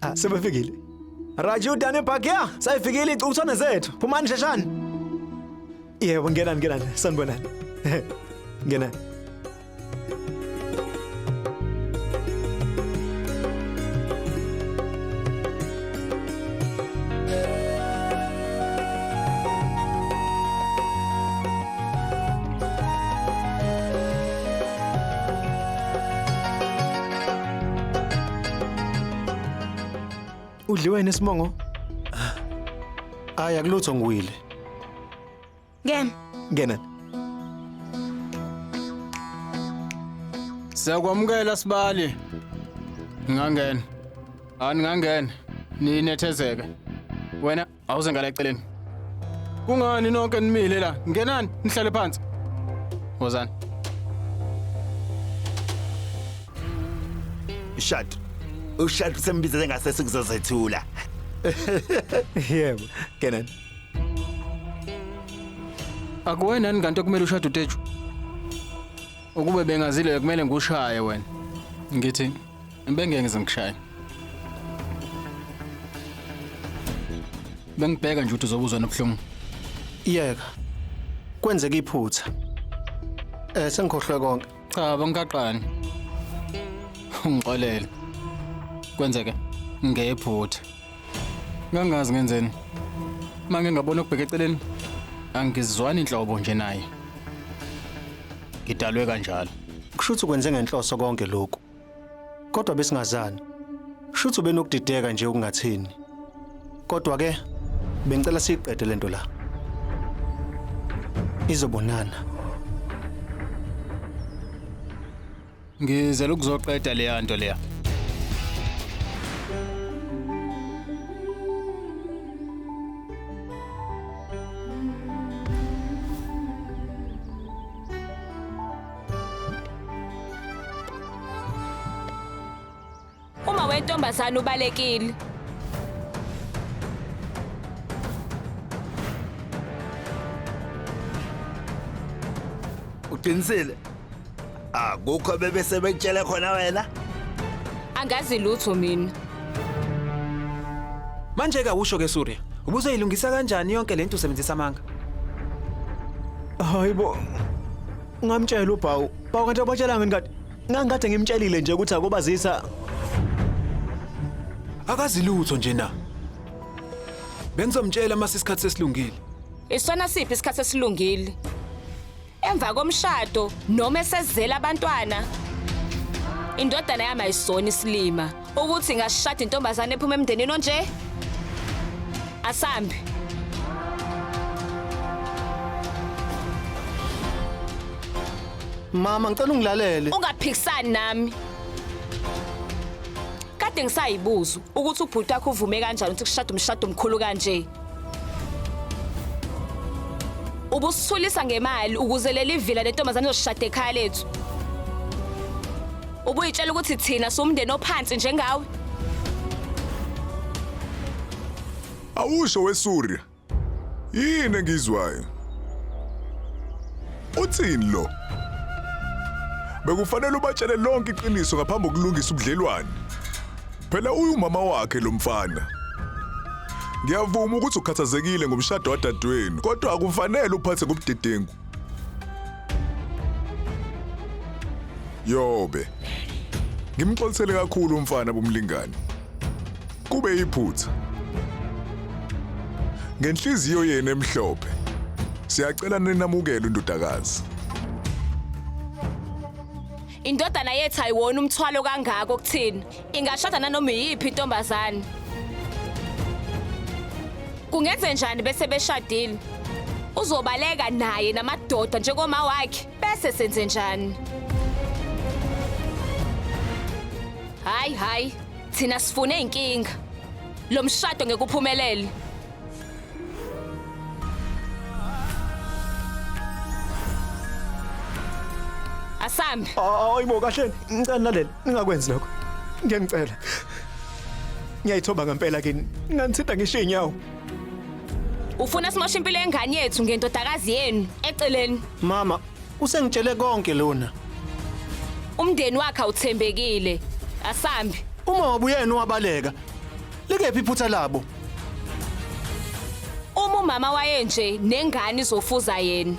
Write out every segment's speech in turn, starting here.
Ah, sebefikile. Raju Dane Bhagya, sayifikile icuthwane zethu. Phumani sheshani. Yebo, ngenani ngenani, sanibonani. Ngenani. Udliwe nesimongo? Hayi akulutho ngiwile. Ngena. Ngena. Siyakwamukela sibali. Ngingangena. Ani ngangena. Ninethezeke. Wena awuze ngala eceleni. Kungani nonke nimile la? Ngenani nihlale phansi. Wozani. Shut. Ushut sembizele ngasese kuzozethula. Yebo, Kenan. Akuwena yini kanti okumele ushade uTeju? Ukube bengazile kumele ngikushaye wena. Ngithi bengeke ngize ngikushaye. Bengibheka nje ukuthi uzobuzwa nobuhlungu. Yeka. Kwenzeka iphutha. Eh sengikhohlwe konke. Cha bangikaqani. Ungixolele. Kwenzeke ngephutha. Ngangazi ngenzeni. Mange ngabona ukubheka eceleni angizwani inhlobo nje naye. Ngidalwe kanjalo. Kushuthi ukwenze ngenhloso konke lokhu. Kodwa besingazani. Shuthi ubenokudideka nje ukungathini. Kodwa ke bengicela siyiqede lento la. Izobonana. Ngizela ukuzoqeda leya nto leya. Uma wentombazane ubalekile. Uqinisile? Akukho bebese bekutshele khona wena? Angazi lutho mina. Manje ke awusho ke Surya, ubuzoyilungisa kanjani yonke lento usebenzisa amanga? Hayibo. Ngamtshela uBhawu. Bhawu kanti abatshelanga ngani kade? Ngangikade ngimtshelile nje ukuthi akobazisa. Akazi lutho nje na. Bengizomtshela mase isikhathi sesilungile. Isona siphi isikhathi esilungile? Emva komshado noma esezela abantwana. Indodana yami ayisona isilima ukuthi ingashada intombazane ephuma emndenini onje. Asambe. Mama ngicela ungilalele. Ungaphikisani nami. Kade ngisayibuza ukuthi ubhuti wakho uvume kanjani ukuthi kushada umshado omkhulu kanje. Ubusithulisa ngemali ukuze leli vila lentombazane izoshada ekhaya lethu. Ubuyitshela ukuthi thina siwumndeni ophansi njengawe. Awusho weSurya. Yini engizwayo? Uthini lo? Bekufanele ubatshele lonke iqiniso ngaphambi kokulungisa ubudlelwane. Phela uyumama wakhe lo mfana. Ngiyavuma ukuthi ukhathazekile ngomshado wadadewenu, kodwa akufanele uphathe ngobudedengu. Yobe. Ngimxolisele kakhulu umfana bomlingani. Kube iphutha. Ngenhliziyo yenu emhlophe. Siyacela ninamukele indodakazi. Indodana yethu ayiwona umthwalo kangako kuthina. Ingashada nanoma iyiphi intombazane. Kungenze njani bese beshadile? Uzobaleka naye namadoda njengoma wakhe bese senze njani? Hayi hayi, thina sifune inkinga. Lo mshado ngeke uphumelele. Asambe. Hayibo kahle, ngicela nilalele, ningakwenzi lokho. Ngiyanicela. Ngiyayithoba ngempela kini. Nganithinta ngisho inyawo. Ufuna simoshe impilo yengane yethu ngendodakazi yenu eceleni. Mama, usengitshele konke lona. Umndeni wakhe awuthembekile. Asambe. Uma wabuyena wabaleka. Likephi iphutha labo? Uma umama wayenje nengane izofuza yena.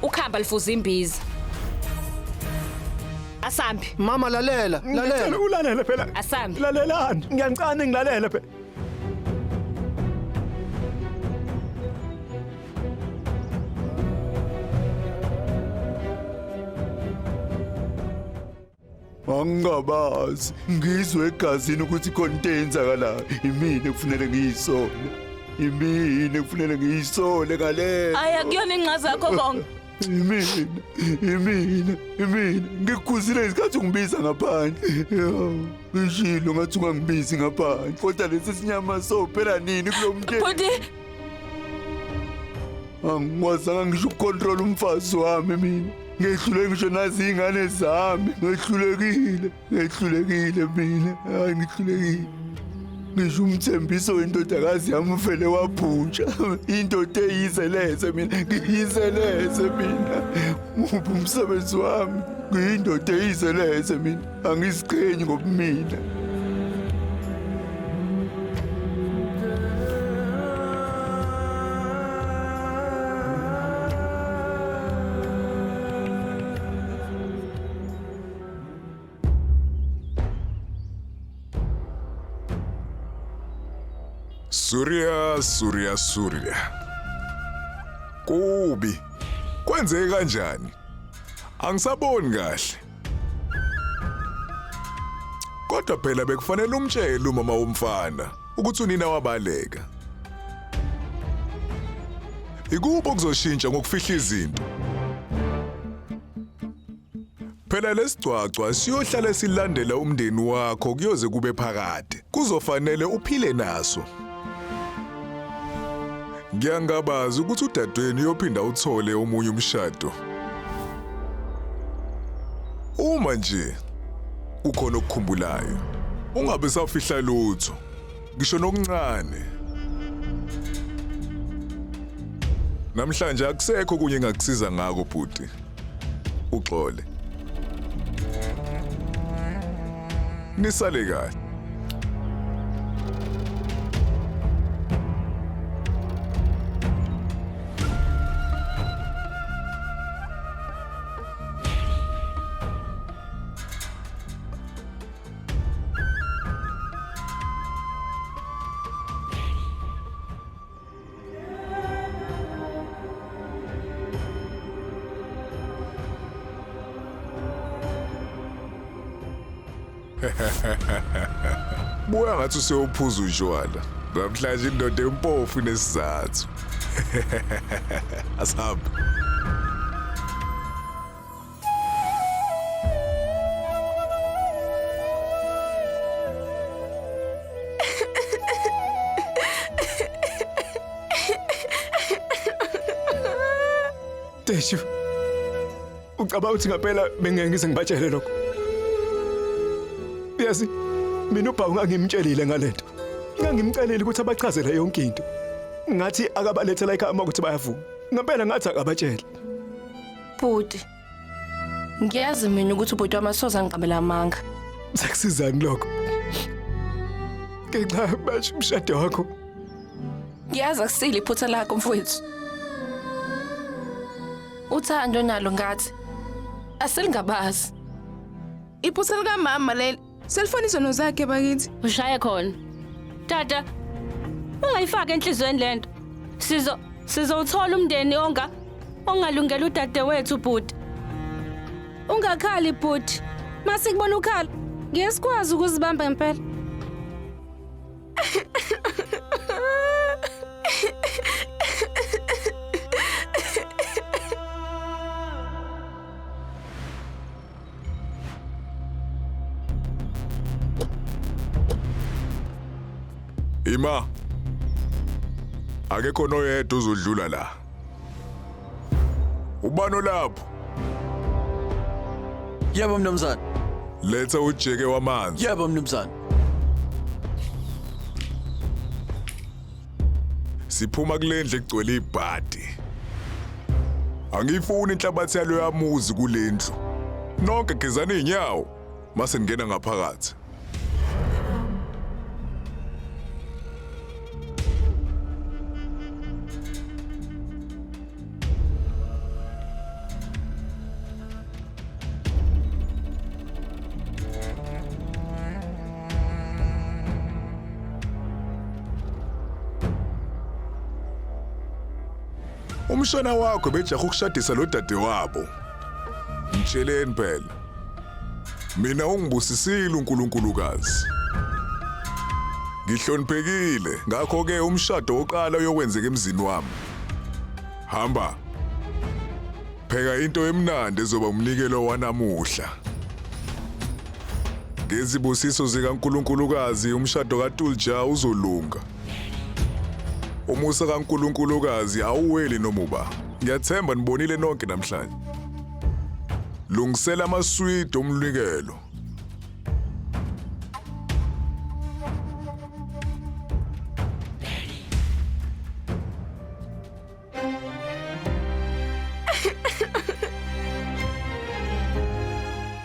Ukhamba lifuza imbiza. Asambi. Mama lalela, Ngicela lalela. ulalele phela. Asambi. Lalelani. Ngiyancane ngilalele phela. Angingabazi ngizwe egazini ukuthi khona into eyenzakalayo imina ekufunele ngiyisole imina ekufunele ngiyisole ngale Ayi akuyona ingxazi yakho konke. imina imina imina ngikukhuzile isikhathi ungibiza ngaphandle Yo, ngishilo ngathi ungangibizi ngaphandle kodwa lesi sinyama sophela nini kulo mndeni Bhuti, angikwazanga ngisho ukucontrol umfazi wami mina ngehlule ngisho nazi iy'ngane zami ngehlulekile ngehlulekile mina hayi ngihlulekile ngisho umthembiso wendodakazi yami uvele wabhuntsha indoda eyizeleze mina ngiyizeleze mina muphi umsebenzi wami ngiyindoda eyizeleze mina angiziqhenyi ngobumina. Surya, Surya, Surya. Kubi. Kwenzeke kanjani? Angisaboni kahle. Kodwa phela bekufanele umtshele umama womfana ukuthi unina wabaleka. Ikuphi okuzoshintsha ngokufihla izinto? Phela lesigcwagcwa siyohlala silandela umndeni wakho kuyoze kube phakade. Kuzofanele uphile naso. Ngiyangabaza ukuthi udadewenu uyophinda uthole omunye umshado. Uma nje kukhona okukhumbulayo, ungabe sawufihla lutho, ngisho nokuncane. Namhlanje akusekho kunye engakusiza ngako bhuti. Uxole. Nisale kahle. Buya ngathi useyophuza utshwala. Namhlanje indoda empofu inesizathu. Asahambe. Teshu. Ucabanga ukuthi ngempela bengeke ngize ngibatshele lokho? Yazi, mina ubhawu ngangimtshelile ngalento. Ngangimcelile ukuthi abachazele yonke into. Ngathi akabalethela ekhaya uma ukuthi bayavuma. Ngempela ngathi akabatshele. Bhuti. Ngiyazi mina ukuthi ubhuti wami asoze angiqambela amanga. Sekusizani lokho? Ngenxa basho umshado wakho. Ngiyazi akusile iphutha lakho mfowethu. Uthando nalo ngathi aselingabazi. Iphutha likamama leli. Selifona izono zakhe bakithi. Ushaye khona. Tata, ungayifaki enhlizweni lento. Sizowuthola umndeni ongalungela udadewethu bhuti. Ungakhali bhuti. Masikubona ukhala, ngeke sikwazi ukuzibamba ngempela. Ima. Akekho noyedwa uzodlula la. Ubani olapho? Yebo mnumzane. Letha ujeke wamanzi. Yebo mnumzane. Siphuma kulendlu egcwele ibhadi. Angiyifuni inhlabathi yalo yamuzi kulendlu. Nonke gezani izinyawo mase ningena ngaphakathi. Umshana wakho bejaha ukushadisa lo dade wabo. Mtsheleni phela. Mina ungibusisile uNkulunkulukazi. Ngihloniphekile, ngakho ke umshado woqala uyokwenzeka emzini wami. Hamba. Pheka into emnandi ezoba umnikelo wanamuhla. Ngezibusiso zikaNkulunkulukazi umshado kaTulja uzolunga. Umusa kaNkulunkulukazi awuweli noma uba. Ngiyathemba nibonile nonke namhlanje. Lungisela amaswidi omnikelo.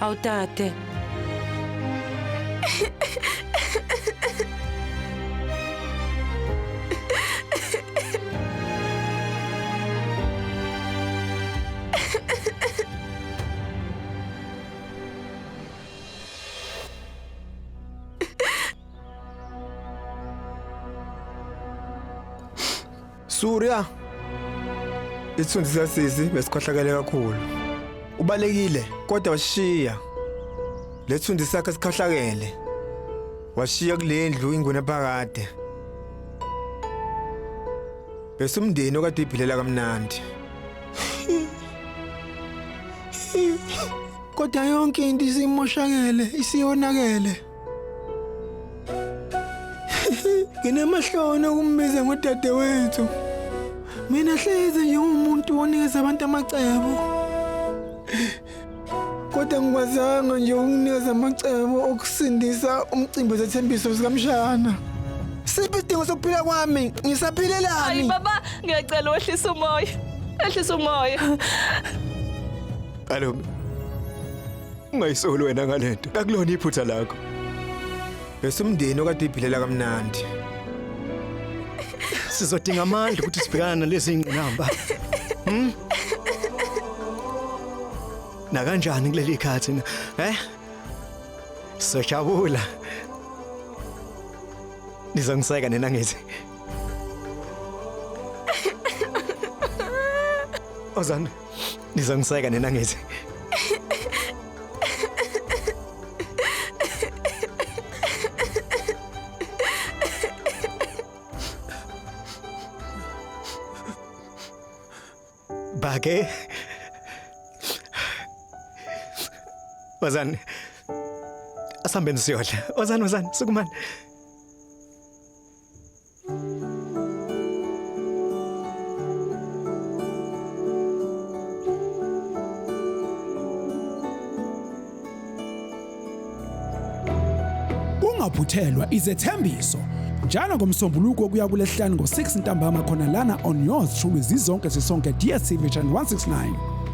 Awu tate. Surya Isithunzi sasisi besikhohlakele kakhulu. Ubalekile kodwa washiya. Lethunzi sakhe sikhohlakele. Washiya kulendlu inguna phakade. Bese umndeni okade uyiphilela kamnandi. Kodwa yonke into isimoshakele, isiyonakele. Nginamahloni okumbiza ngodadewethu. Mina hlezi nje umuntu onikeza abantu amacebo. Kodwa ngikwazanga nje ukunikeza amacebo okusindisa umcimbi wezethembiso sikamshana. Siphi isidingo sokuphila kwami? Ngisaphilelani? Hayi baba, ngiyacela wehlisa umoya. Ehlisa umoya. Malume. Ungayisoli wena ngalento. Akulona iphutha lakho. Bese umndeni okade uyiphilela kamnandi. Sizodinga amandla ukuthi sibhekane nalezi ngqinamba. Nakanjani kuleli khathi na? Eh? Sojabula. Nizongiseka nina ngithi. Ozani, nizongiseka nina ngithi. Bake. Wazani. Asambeni siyodla. Wazani wazani sukumani. Ungaphuthelwa izethembiso njalo ngomsombuluko kuya kulesihlanu ngo-6 ntambama khona lana on yours truly zizonke sisonke DStv channel 169.